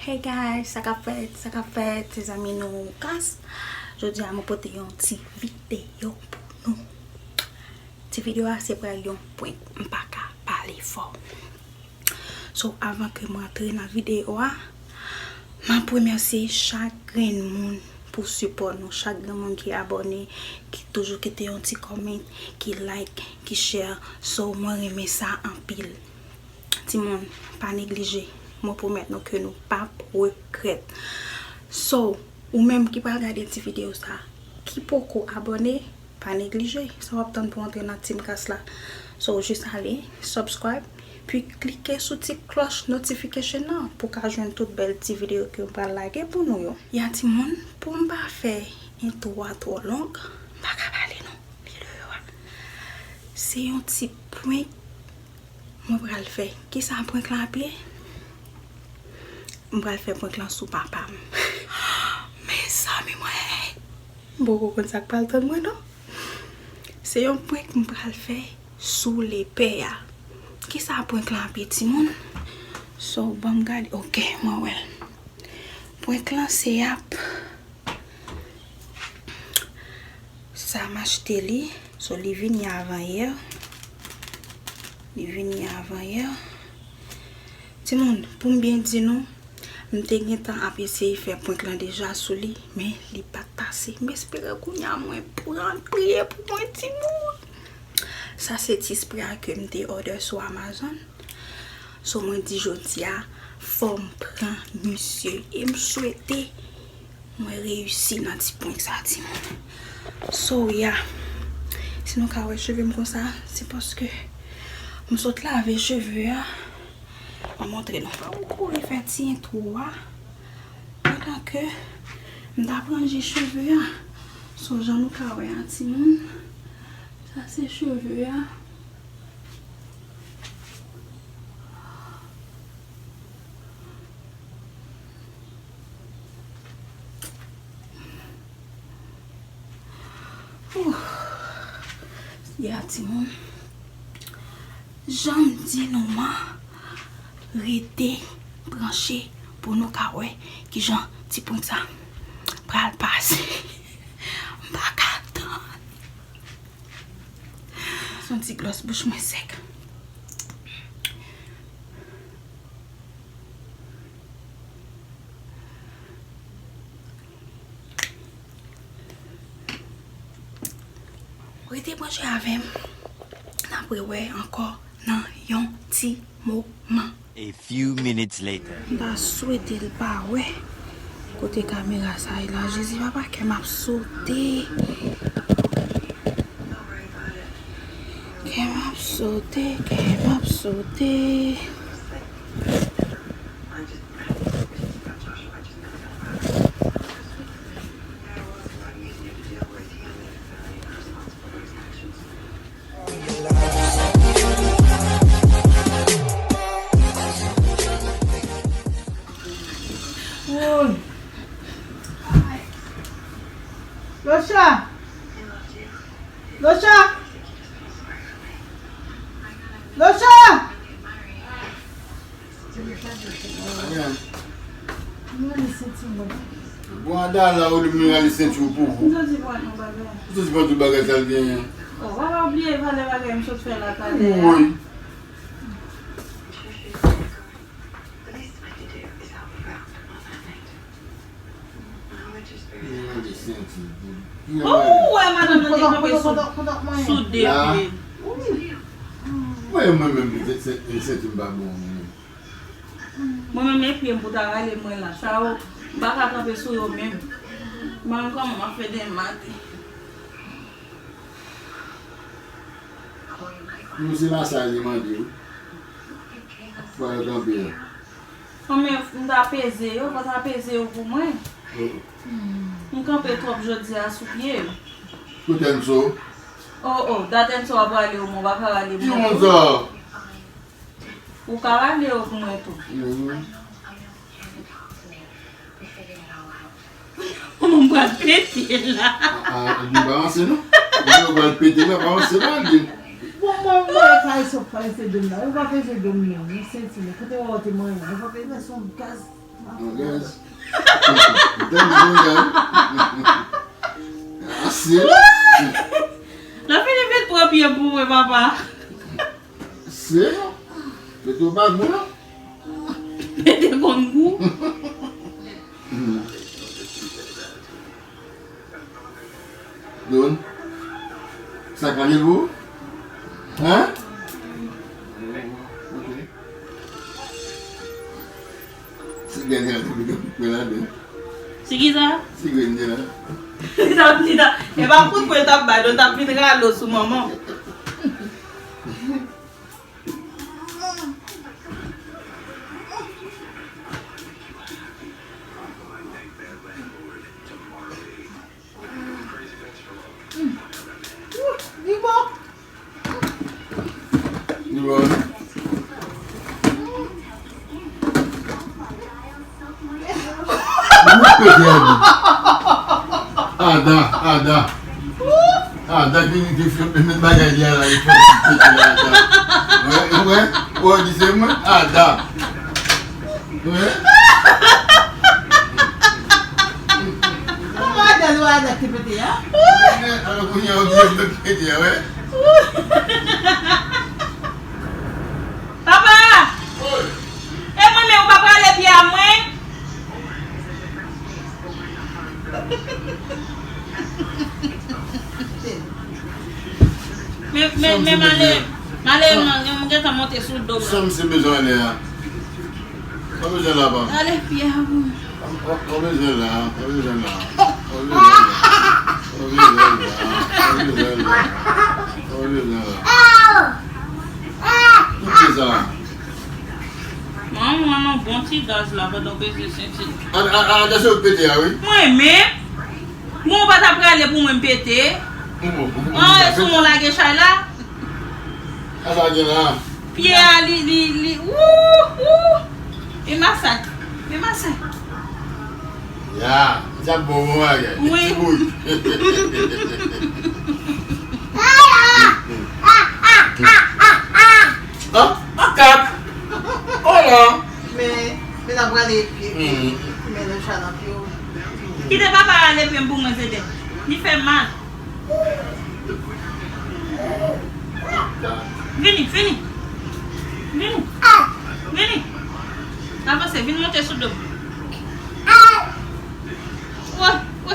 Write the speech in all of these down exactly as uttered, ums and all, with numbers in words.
Hey guys, sa k ap fèt, sa k ap fèt, se zanmi nou Kas. Jodi a mwen pote yon ti videyo pou nou. Ti videyo a se pral yon prank, m pa ka pale fò. So, avan ke m rantre nan videyo a, m ap remèsye chak grenn moun pou sipò nou, chak grenn moun ki abòne, ki toujou kite yon ti comment, ki like, ki share. So, mwen renmen sa anpil. Timoun, pa neglije. Mwen pwomèt nou ke nou p ap regrèt. So, ou menm ki pral gade ti videyo sa, ki poko abòne, pa neglije. Sa w ap tann pou antre nan Team Kas la? So, jis ale, subscribe, pi klike sou ti klòch notification nan pou w ka jwenn tout bèl ti videyo ke m pral lage pou nou yo. Ya timoun, pou m pa fè entwo a twò long, m pa ka pale non. Li deyò a. Se yon ti prank mwen pral fè. Kisa prank lan ap ye? M pral fè prank lan sou papa m. Mezanmi mwen, m poko konn sa k pral tann mwen non. Se yon prank m pral fè sou lepè a. Kisa prank lan ap ye timoun? So, ban m gade. Ok, mwen wè l. Prank lan se ap Sa m achte li. So, li vini avan yè. Li vini avan yè. Timoun, pou m byen di nou, m te gentan ap eseye fè prank lan deja sou li, men li pa t pase. M espere kounye a mwen pran, priye pou mwen, timoun. Sa se ti spray a ke m te order sou Amazon. So, mwen di jodi a, fò m pran misye. E m swete mwen reyisi nan ti prank sa, timoun. So, ya. Si nou ka wè cheve m konsa, se paske m sot lave cheve a. Mwen montre nou. Fò m kouri fè ti entwo a. Pandan ke m t ap ranje cheve a. So, jan nou ka wè a, timoun. Sa se cheve a. Ouh. Ya, timoun. Jan m di nou an, rete branche pou nou ka wè kijan ti prank sa pral pase. M pa ka tann. Se yon ti glòs bouch mwen sèk. Rete branche avè m. N ap rewè ankò nan yon ti moman. A few minutes later. M ta swete l pa wè kote kamera sa ye la. Jezi papa, kè m ap sote. Kè m ap sote, kè m ap sote. Woy. Locha! Locha! Locha! Bon, Adala, olye m rale senti w pou ou. M santi pou al nan bagay. M santi pou al tout bagay sa l genyen. Oh, w pa bliye valè bagay m sot fè la talè a. Woy. Bon, ou wè madanm nan te kanpe sou, sou de pye. Mwen menm, mwen menm, se, se, se ti m pa bon, mwen menm. Mwen menm, e pye m pou ta rale mwen la. Sa yo, m pa ka kanpe sou yo menm. Mwen menm, kòman m ap fè demen maten? Nou se masaj li mande wi. Fò yo kanpe a. Kòman m ta peze yo, fò ta peze yo pou mwen. Oh. M kanpe twòp jodi a sou pye m. Pou tènso. Oh, oh, dat ènso a prale ou, mwen pa ka rale mwen. Ki moun sa? Ou ka rale yo pou mwen tou. Mhm. Manman m pral pete la. A, a, li pa ranse non. Li pral pete la, pa ranse non, li. Bon, mwen, mwen, pa esop, pa esop dom la. Yo pa peze dom non. Mwen senti li. Kote w te mwen la. Yo pa peze son gaz. Langaj. Tande langaj. Ase. Lè fini vin pran pye pou mwen, papa. Se. Mete w pa gou, non. Mete konn gou. Don, sa k manke l pou ou? Hein? Ok. Ti grenn la, te vin kout pwen ladan. Ti ki sa? Ti grenn de la. Li t ap, li t ap, e pa kout pwen l t ap bay, non, l t ap vin rale w sou manman w. Li bon. Li bon. Ou pete a di. Ada, Ada. Ada ki, ki, ki met bagay li a la, li fè pete la, Ada. Wè, wè, wè, di se mwen, Ada. Wè. Ou pa Ada, ou Ada ki pete a? Wè, alò kounye a ou di se mwen ki pete a, wè. Papa! Oi. E mwen menm, ou pa prale pye a mwen? Men, men, men, male, male, mwen, mwen gentan monte sou do m. Sa misye bezwen ale a? Sa bezwen la, pa? Ale pye a mwen. Ou bezwen la, ou bezwen la. Ou bezwen la. Ou bezwen la. Ou bezwen la. Ou bezwen la. Ou bezwen la. Manman, non, bon ti gaz la, pandan w peze senti. A, a, a, atann se ou k pete a, wi. Mwen menm? Bon, ou pa ta prale pou mwen m pete? Bon, bon, bon, bon. An, e sou mwen w lage chay la? A sa gen la? Pye a, li, li, li, wou, wou. E masay. E masay. Ya, sa bon, bon bagay. Wi. Ti bout. An, makak. Hola. Men, men n ap prale pye, pye, men nan chan nan pye w. Kite papa ale pye m pou mwen, Zedè. Li fè mal. Vini, vini. Vini. Vini. Avanse, vin monte sou do m. Wè, wè.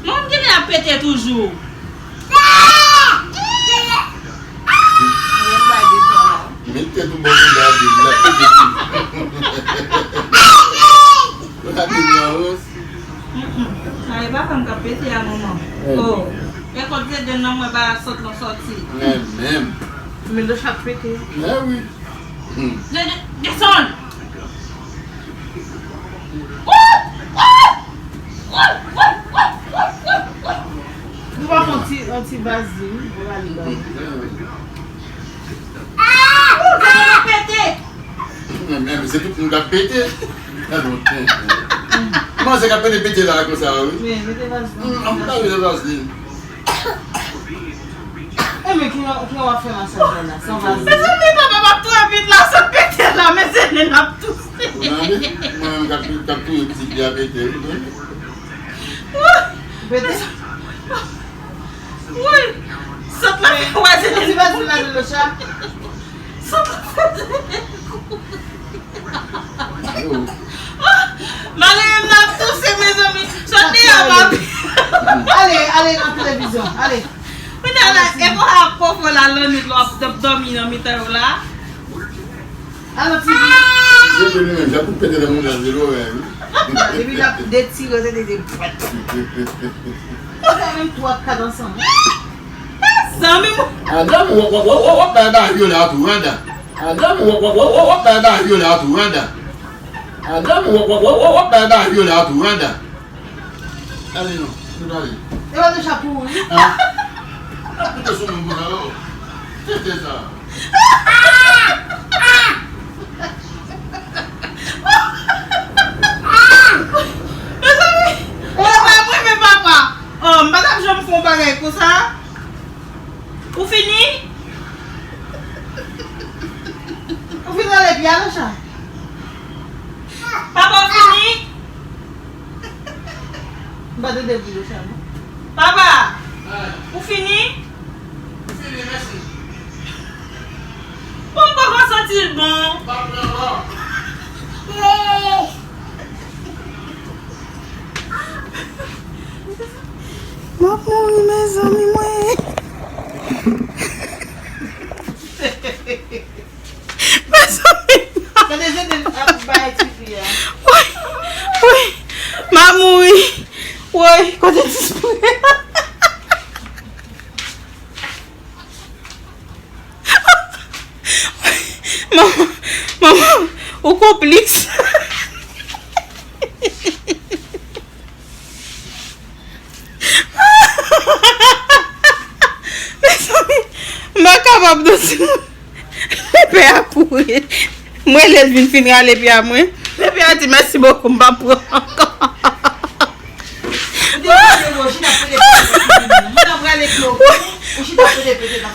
Mwen genlè ap pete toujou. Mwen bay de tan la. Met tèt ou bò bouda a, di, la pete tou. La pete nan wòs. Mm, mm. Sa e papa m k ap pete a, manman. Oh. E kot Zeden nan mwen ba sot lan sòti. Men menm. Men lòt chat pete. Men wi. Hmm. De-, de-, desann! Nou pa pran ti, yon ti vazlin pou rale dan. Ou ka pete! Men, men, se tout moun k ap pete. Gade yon tenten. Manzè k ap pete, pete la konsa, wi. Men, mete vazlin. Hmm, an pa mete vazlin. E men ki, ki w ap fè masaj la, la, san vazlin? Mezanmi, papa m ap twò vit la, sot pete la, men se nen ap touse. Ou tande? Mwen menm k ap, k ap touye pitit li a pete, wi. Pete. Wi. Sot la fè wè se nen. Ti vazlin la de lo cha. Sot la fè. Malere m nan ap touse, mezanmi. Sot deyò, papi. Ale, ale nan televizyon, ale. Kounye a la, e konsa ap konfò la, lannwit la, w ap, w ap dòmi nan mitan yo la. Al nan ti vi. Se ke nou menm, jan pou pete nan moun nan, se lorèy, wi. Depi l ap detire, se te de pwèt. Ou fè menm twa kat ansanm. Zanmi m. Adan, w, w, w, w, w ap bay bagay yo la tou, Adan. Adan, w, w, w, w, w ap bay bagay yo la tou, Adan. Adan, w, w, w, w, w ap bay bagay yo la tou, Adan. Ale non, nou prale. E pa de chat pou ou, wi. Ah. Koute sou moun konsa, oh. Tenten sa. Mezanmi, papa mwen, men papa. Oh, m pa t ap janm fè yon bagay konsa. Ou fini? Ou fin rale pye a, Locha? M pa tande bri yo sèlman. Papa! Ou fini? M fini, mèsi. Bon, m poko santi l bon. M pa pran ankò. M ap mouri, mezanmi, mwen. Mezanmi. Gade jan l ap bay tifi a. Woy, woy, m ap mouri. Woy, kote ti spray a? Manman, manman, ou konplis. Mezanmi, m pa kapab non timoun. Lepè a kouri. M rele l vin fin rale pye a mwen. Lepè a di mèsi bokou, m pa pran ankò.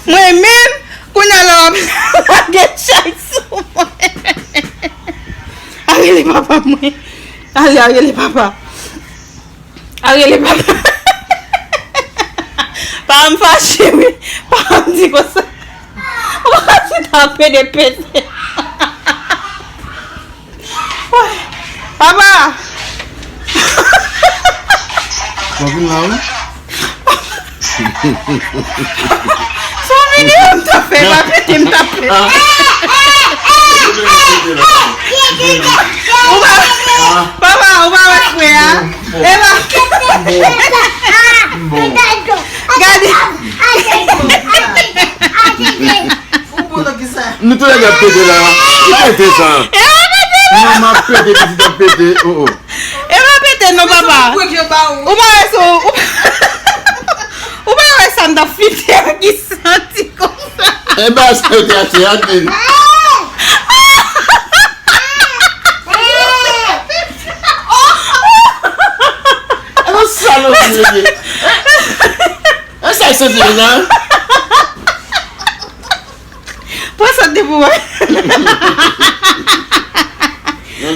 Mwen menm, kounye a la, m ap lage chay sou mwen. A rele papa mwen. Ale, a rele papa. A rele papa. Pa m fache, wi. Pa m di konsa. Ou pa di ta pede pete. Papa! W ap vin la, wi? Son videyo m t ap fè, pa pete m t ap fè. Ah. Ou pa, papa, ou pa wè frè a? E pa. Gade. Ou bon nan ki sa? Nou tou lè ap pete la. Ki pete sa? E pa pete, non. Non, m ap pete, pitit ap pete. Oh, oh. E pa pete, non, papa. Ou pa wè sa, ou pa, ou pa wè sa m t ap fite a ki santi konsa. E ba sa yo te achte a, tande. E nan salopri yo ye. E sa yo santi la? Pran sòt depi w wè.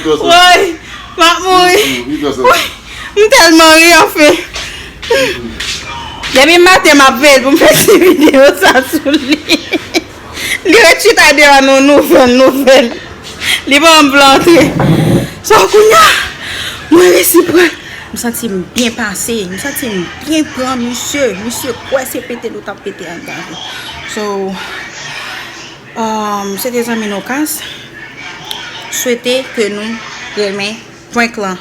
Woy, m ap mouri. Woy, m tèlman ri, anfen. Depi maten, m ap veye l pou m fè ti videyo sa sou li. Li ret chita deyò a nan nouvèl, nouvèl. Li pa janm vle antre. So, kounye a, mwen resi pran. M santi m byen pase, m santi m byen pran misye. Misye kwè se pete nou t ap pete anndan. So, um, se te zanmi nou Kas. Swete ke nou renmen prank lan.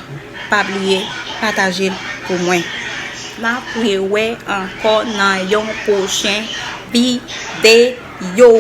Pa bliye pataje l pou mwen. N ap rewè ankò nan yon pwochen videyo.